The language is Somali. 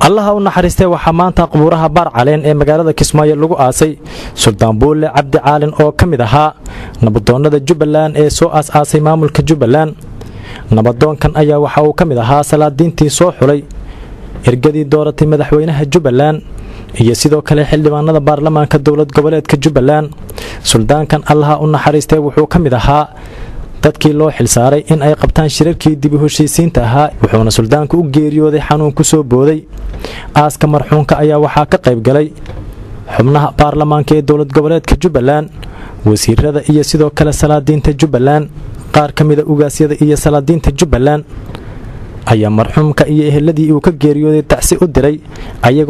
Allaha u naxariistay, waxaa maanta qubuuraha Baar Caleen ee magaalada Kismaayo lagu aasay Suldaan Buule Cabdi Caalin oo ka mid ahaa nabadoonnada Jubbaland ee soo aas-aasay maamulka Jubbaland. Nabadoonkan ayaa waxa uu ka mid ahaa salaadiintii soo xulay ergadii dooratay madaxweynaha Jubbaland iyo sidoo kale xildhibaanada baarlamaanka dowlad goboleedka Jubbaland. Suldaankan, Allaha u naxariistay, wuxuu ka mid ahaa dadkii loo xilsaaray in ay qabtaan shirarkii dib u heshiisiinta ahaa, wuxuuna suldaanku u geeriyooday xanuun ku soo booday. Aaska marxuunka ayaa waxaa ka qayb galay xubnaha baarlamaanka ee dowlad goboleedka Jubbaland, wasiirada iyo sidoo kale salaadiinta Jubbaland. Qaar ka mida ugaasyada iyo salaadiinta Jubbaland ayaa marxuumka iyo eheladii uu ka geeriyooday tacsi u diray ayagoo